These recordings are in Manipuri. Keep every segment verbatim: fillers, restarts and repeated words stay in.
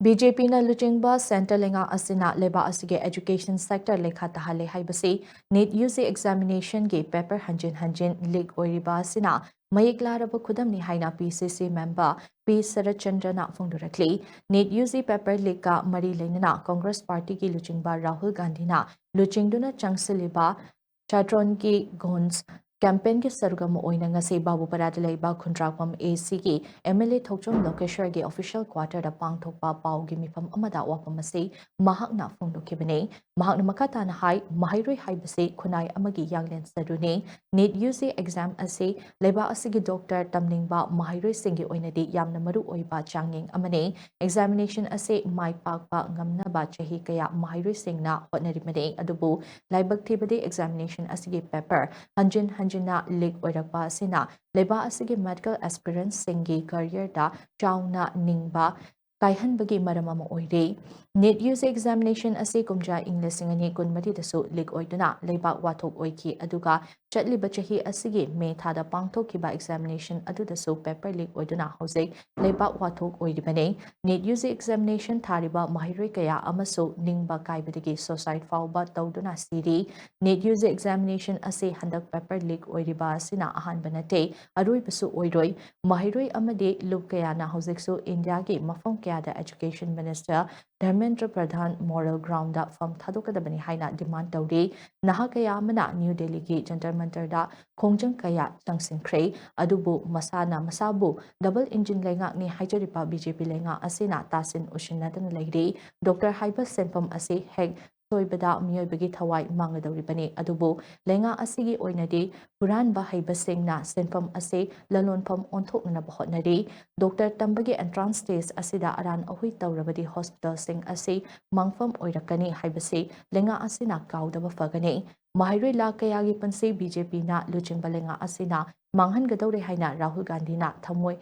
ꯕꯤ ꯖꯦ ꯄꯤꯅ ꯂꯨꯆꯤꯡꯕ centre ꯂꯩꯉꯥꯛ ꯑꯁꯤꯅ ꯂꯩꯕꯥꯛ ꯑꯁꯤꯒꯤ education sector ꯂꯩꯈꯥ ꯇꯥꯍꯜꯂꯦ ꯍꯥꯏꯕꯁꯤ NEET U G examinationꯒꯤ paper ꯍꯟꯖꯤꯟ ꯍꯟꯖꯤꯟ leak ꯑꯣꯏꯔꯤꯕ ꯑꯁꯤꯅ ꯃꯌꯦꯛ ꯂꯥꯔꯕ ꯈꯨꯗꯝꯅꯤ ꯍꯥꯏꯅ P C C member P ꯁꯔꯠꯆꯟꯗ꯭ꯔꯅ ꯐꯣꯡꯗꯣꯔꯛꯂꯤ꯫ NEET U G paper leakꯀ ꯃꯔꯤ ꯂꯩꯅꯅ Congress partyꯒꯤ ꯂꯨꯆꯤꯡꯕ ꯔꯥꯍꯨꯜ ꯒꯥꯟꯙꯤꯅ ꯂꯨꯆꯤꯡꯗꯨꯅ ꯆꯪꯁꯤꯜꯂꯤꯕ ꯆꯥꯇ꯭ꯔꯣꯟꯀꯤ ꯒꯣꯟꯁ campaignꯒꯤ ꯁꯔꯨꯛ ꯑꯃ ꯑꯣꯏꯅ ꯉꯁꯤ ꯕꯥꯕꯨꯄꯔꯥꯗ ꯂꯩꯕ ꯈꯨꯟꯗ꯭ꯔꯥꯛꯄꯝ A Cꯒꯤ M L A Thokchom ꯂꯣꯀꯦꯁ꯭ꯋꯔꯒꯤ official quarterꯗ ꯄꯥꯡꯊꯣꯛꯄ ꯄꯥꯎꯒꯤ ꯃꯤꯐꯝ ꯑꯃꯗ ꯋꯥꯐꯝ ꯑꯁꯤ ꯃꯍꯥꯛꯅ ꯐꯣꯡꯗꯣꯛꯈꯤꯕꯅꯤ꯫ ꯃꯍꯥꯛꯅ ꯃꯈꯥ ꯇꯥꯅ ꯍꯥꯏ, ꯃꯍꯩꯔꯣꯏ ꯍꯥꯏꯕꯁꯤ ꯈꯨꯟꯅꯥꯏ ꯑꯃꯒꯤ ꯌꯥꯡꯂꯦꯟ ꯁꯔꯨꯅꯤ꯫ NEET U G exam ꯑꯁꯤ ꯂꯩꯕꯥꯛ ꯑꯁꯤꯒꯤ doctor ꯇꯝꯅꯤꯡꯕ ꯃꯍꯩꯔꯣꯏꯁꯤꯡꯒꯤ ꯑꯣꯏꯅꯗꯤ ꯌꯥꯝꯅ ꯃꯔꯨ ꯑꯣꯏꯕ ꯆꯥꯡꯌꯦꯡ ꯑꯃꯅꯤ꯫ Examination ꯑꯁꯤ ꯃꯥꯏ ꯄꯥꯛꯄ ꯉꯝꯅꯕ ꯆꯍꯤ ꯀꯌꯥ ꯃꯍꯩꯔꯣꯏꯁꯤꯡꯅ ꯍꯣꯠꯅꯔꯤꯕꯅꯤ, ꯑꯗꯨꯕꯨ ꯂꯥꯏꯕꯛ ꯊꯤꯕꯗꯤ examination ꯑꯁꯤꯒꯤ paper ꯍꯟꯖꯤꯟ ꯍꯟꯖꯤꯟꯅ leak ꯑꯣꯏꯔꯛꯄ ꯑꯁꯤꯅ ꯂꯩꯕꯥꯛ ꯑꯁꯤꯒꯤ medical aspirantꯁꯤꯡꯒꯤ careerꯗ ꯆꯥꯎꯅ ꯅꯤꯡꯕ ꯀꯥꯏꯍꯟꯕꯒꯤ ꯃꯔꯝ ꯑꯃ ꯑꯣꯏꯔꯤ꯫ NEET U G examination ꯑꯁꯤ ꯀꯨꯝꯖꯥ ꯏꯪ ꯂꯤꯁꯤꯡ ꯑꯅꯤ ꯀꯨꯟꯃꯔꯤꯗꯁꯨ leak ꯑꯣꯏꯗꯨꯅ ꯂꯩꯕꯥꯛ ꯋꯥꯊꯣꯛ ꯑꯣꯏꯈꯤ, ꯑꯗꯨꯒ ꯆꯠꯂꯤꯕ ꯆꯍꯤ ꯑꯁꯤꯒꯤ ꯃꯦ ꯊꯥꯗ ꯄꯥꯡꯊꯣꯛꯈꯤꯕ examination ꯑꯗꯨꯗꯁꯨ paper leak ꯑꯣꯏꯗꯨꯅ ꯍꯧꯖꯤꯛ ꯂꯩꯕꯥꯛ ꯋꯥꯊꯣꯛ ꯑꯣꯏꯔꯤꯕꯅꯤ꯫ NEET U G examination ꯊꯥꯔꯤꯕ ꯃꯍꯩꯔꯣꯏ ꯀꯌꯥ ꯑꯃꯁꯨ ꯅꯤꯡꯕ ꯀꯥꯏꯕꯗꯒꯤ suicide ꯐꯥꯎꯕ ꯇꯧꯗꯨꯅ ꯁꯤꯔꯤ꯫ NEET U G examination ꯑꯁꯤ ꯍꯟꯗꯛ paper leak ꯑꯣꯏꯔꯤꯕ ꯑꯁꯤꯅ ꯑꯍꯥꯟꯕ ꯅꯠꯇꯦ, ꯑꯔꯣꯏꯕꯁꯨ ꯑꯣꯏꯔꯣꯏ꯫ ꯃꯍꯩꯔꯣꯏ ꯑꯃꯗꯤ ꯂꯨꯞ ꯀꯌꯥꯅ ꯍꯧꯖꯤꯛꯁꯨ ꯏꯟꯗꯤꯌꯥꯒꯤ ꯃꯐꯝ ꯀꯌꯥꯗ education minister ꯙꯔꯃꯦꯟꯗ꯭ꯔ ꯄ꯭ꯔꯙꯥꯟ moral groundꯗ ꯐꯝ ꯊꯥꯗꯣꯛꯀꯗꯕꯅꯤ ꯍꯥꯏꯅ demand ꯇꯧꯔꯤ꯫ ꯅꯍꯥ ꯀꯌꯥ ꯑꯃꯅ ꯅ꯭ꯌꯨ ꯗꯦꯜꯂꯤꯒꯤ ꯖꯟꯇꯔ ꯃꯟꯇꯔꯗ ꯈꯣꯡꯖꯪ ꯀꯌꯥ ꯆꯪꯁꯤꯟꯈ꯭ꯔꯦ꯫ ꯑꯗꯨꯕꯨ ꯃꯁꯥꯅ ꯃꯁꯥꯕꯨ double engine ꯂꯩꯉꯥꯛꯅꯤ ꯍꯥꯏꯖꯔꯤꯕ B J P ꯂꯩꯉꯥꯛ ꯑꯁꯤꯅ ꯇꯥꯁꯤꯟ ꯎꯁꯤꯟꯅꯗꯅ ꯂꯩꯔꯤ꯫ Doctor ꯍꯥꯏꯕ ꯁꯤꯟꯐꯝ ꯑꯁꯤ ꯍꯦꯛ ꯁꯣꯏꯕꯗ ꯃꯤꯑꯣꯏꯕꯒꯤ ꯊꯋꯥꯏ ꯃꯥꯡꯒꯗꯧꯔꯤꯕꯅꯤ꯫ ꯑꯗꯨꯕꯨ ꯂꯩꯉꯥꯛ ꯑꯁꯤꯒꯤ ꯑꯣꯏꯅꯗꯤ ꯍꯨꯔꯥꯟꯕ ꯍꯩꯕꯁꯤꯡꯅ ꯁꯤꯟꯐꯝ ꯑꯁꯤ ꯂꯂꯣꯟꯐꯝ ꯑꯣꯟꯊꯣꯛꯅꯅꯕ ꯍꯣꯠꯅꯔꯤ꯫ Doctor ꯇꯝꯕꯒꯤ entrance test ꯑꯁꯤꯗ ꯑꯔꯥꯟ ꯑꯍꯨꯏ ꯇꯧꯔꯕꯗꯤ hospitalꯁꯤꯡ ꯑꯁꯤ ꯃꯥꯡꯐꯝ ꯑꯣꯏꯔꯛꯀꯅꯤ ꯍꯥꯏꯕꯁꯤ ꯂꯩꯉꯥꯛ ꯑꯁꯤꯅ ꯀꯥꯎꯗꯕ ꯐꯒꯅꯤ꯫ ꯃꯍꯩꯔꯣꯏ ꯂꯥꯈ ꯀꯌꯥꯒꯤ ꯄꯨꯟꯁꯤ B J Pꯅ ꯂꯨꯆꯤꯡꯕ ꯂꯩꯉꯥꯛ ꯑꯁꯤꯅ ꯃꯥꯡꯍꯟꯒꯗꯧꯔꯦ ꯍꯥꯏꯅ ꯔꯥꯍꯨꯜ ꯒꯥꯟꯙꯤꯅ ꯊꯃꯣꯏ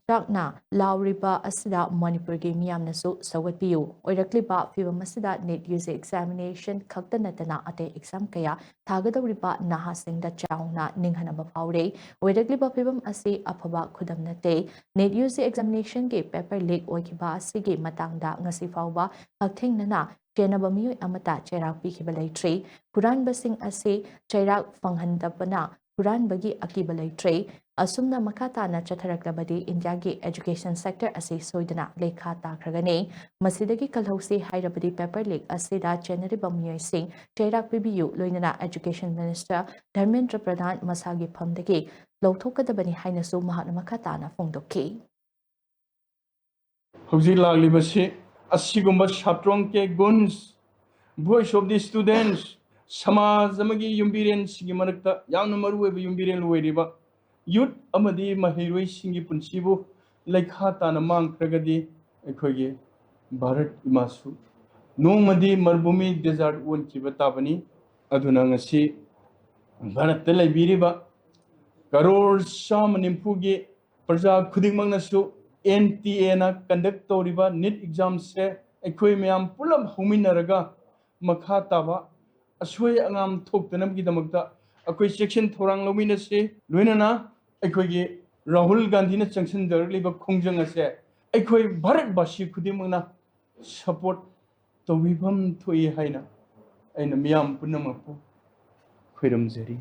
ꯆꯥꯛꯅ ꯂꯥꯎꯔꯤꯕ ꯑꯁꯤꯗ ꯃꯅꯤꯄꯨꯔꯒꯤ ꯃꯤꯌꯥꯝꯅꯁꯨ ꯁꯧꯒꯠꯄꯤꯌꯨ꯫ ꯑꯣꯏꯔꯛꯂꯤꯕ ꯐꯤꯕꯝ ꯑꯁꯤꯗ NEET UG examination ꯈꯛꯇ ꯅꯠꯇꯅ ꯑꯇꯩ exam ꯀꯌꯥ ꯊꯥꯒꯗꯧꯔꯤꯕ ꯅꯍꯥꯁꯤꯡꯗ ꯆꯥꯎꯅ ꯅꯤꯡꯍꯟꯅꯕ ꯐꯥꯎꯔꯦ꯫ ꯑꯣꯏꯔꯛꯂꯤꯕ ꯐꯤꯕꯝ ꯑꯁꯤ ꯑꯐꯕ ꯈꯨꯗꯝ ꯅꯠꯇꯦ꯫ NEET UG examination ꯒꯤ paper leak ꯑꯣꯏꯈꯤꯕ ꯑꯁꯤꯒꯤ ꯃꯇꯥꯡꯗ ꯉꯁꯤ ꯐꯥꯎꯕ ꯍꯛꯊꯦꯡꯅꯅ ꯆꯦꯟꯅꯕ ꯃꯤꯑꯣꯏ ꯑꯃꯠꯇ ꯆꯩꯔꯥꯛ ꯄꯤꯈꯤꯕ ꯂꯩꯇ꯭ꯔꯤ꯫ ꯍꯨꯔꯥꯟꯕꯁꯤꯡ ꯑꯁꯤ ꯆꯩꯔꯥꯛ ꯐꯪꯍꯟꯗꯕꯅ ꯍꯨꯔꯥꯟꯕꯒꯤ ꯑꯀꯤꯕ ꯂꯩꯇ꯭ꯔꯦ꯫ ꯑꯁꯨꯝꯅ ꯃꯈꯥ ꯇꯥꯅ ꯆꯠꯊꯔꯛꯂꯕꯗꯤ ꯏꯟꯗꯤꯌꯥꯒꯤ education sector ꯑꯁꯤ ꯁꯣꯏꯗꯅ ꯂꯩꯈꯥ ꯇꯥꯈ꯭ꯔꯒꯅꯤ꯫ ꯃꯁꯤꯗꯒꯤ ꯀꯜꯍꯧꯁꯤ ꯍꯥꯏꯔꯕꯗꯤ paper leak ꯑꯁꯤꯗ ꯆꯦꯟꯅꯔꯤꯕ ꯃꯤꯑꯣꯏꯁꯤꯡ ꯆꯩꯔꯥꯛ ꯄꯤꯕꯤꯌꯨ, ꯂꯣꯏꯅꯅ education minister ꯙꯔꯃꯦꯟꯗ꯭ꯔ ꯄ꯭ꯔꯙꯥꯟ ꯃꯁꯥꯒꯤ ꯐꯝꯗꯒꯤ ꯂꯧꯊꯣꯛꯀꯗꯕꯅꯤ ꯍꯥꯏꯅꯁꯨ ꯃꯍꯥꯛꯅ ꯃꯈꯥ ꯇꯥꯅ ꯐꯣꯡꯗꯣꯛꯈꯤ꯫ ꯍꯧꯖꯤꯛ ꯂꯥꯛꯂꯤꯕꯁꯤ ꯑꯁꯤꯒꯨꯝꯕ ꯁꯥꯇ꯭ꯔꯣꯡ ꯀꯦ ꯒꯨꯟꯁ, Voice of the Students, ꯁꯃꯥꯖ ꯑꯃꯒꯤ ꯌꯨꯝꯕꯤꯔꯦꯟꯁꯤꯡꯒꯤ ꯃꯔꯛꯇ ꯌꯥꯝꯅ ꯃꯔꯨꯑꯣꯏꯕ ꯌꯨꯝꯕꯤꯔꯦꯟ ꯑꯣꯏꯔꯤꯕ youth ꯑꯃꯗꯤ ꯃꯍꯩꯔꯣꯏꯁꯤꯡꯒꯤ ꯄꯨꯟꯁꯤꯕꯨ ꯂꯩꯈꯥ ꯇꯥꯅ ꯃꯥꯡꯈ꯭ꯔꯒꯗꯤ ꯑꯩꯈꯣꯏꯒꯤ ꯚꯥꯔꯠ ꯏꯃꯥꯁꯨ ꯅꯣꯡꯃꯗꯤ ꯃꯔꯨꯚꯨꯃꯤ desert ꯑꯣꯟꯈꯤꯕ ꯇꯥꯕꯅꯤ꯫ ꯑꯗꯨꯅ ꯉꯁꯤ ꯚꯥꯔꯠꯇ ꯂꯩꯕꯤꯔꯤꯕ ꯀꯔꯣꯔ ꯆꯥꯝꯃ ꯅꯤꯐꯨꯒꯤ ꯄ꯭ꯔꯖꯥ ꯈꯨꯗꯤꯡꯃꯛꯅꯁꯨ NTA ꯅ conduct ꯇꯧꯔꯤꯕ NEET exam ꯁꯦ ꯑꯩꯈꯣꯏ ꯃꯌꯥꯝ ꯄꯨꯂꯞ ꯍꯧꯃꯤꯟꯅꯔꯒ ꯃꯈꯥ ꯇꯥꯕ ꯑꯁꯣꯏ ꯑꯉꯥꯝ ꯊꯣꯛꯇꯅꯕꯒꯤꯗꯃꯛꯇ ꯑꯩꯈꯣꯏ ꯆꯦꯛꯁꯤꯟ ꯊꯧꯔꯥꯡ ꯂꯧꯃꯤꯟꯅꯁꯤ꯫ ꯂꯣꯏꯅꯅ ꯑꯩꯈꯣꯏꯒꯤ ꯔꯥꯍꯨꯜ ꯒꯥꯟꯙꯤꯅ ꯆꯪꯁꯤꯟꯖꯔꯛꯂꯤꯕ ꯈꯣꯡꯖꯪ ꯑꯁꯦ ꯑꯩꯈꯣꯏ ꯚꯥꯔꯠꯕꯥꯁꯤ ꯈꯨꯗꯤꯡꯃꯛꯅ support ꯇꯧꯕꯤꯐꯝ ꯊꯣꯛꯏ ꯍꯥꯏꯅ ꯑꯩꯅ ꯃꯤꯌꯥꯝ ꯄꯨꯝꯅꯃꯛꯄꯨ ꯈꯣꯏꯔꯝꯖꯔꯤ꯫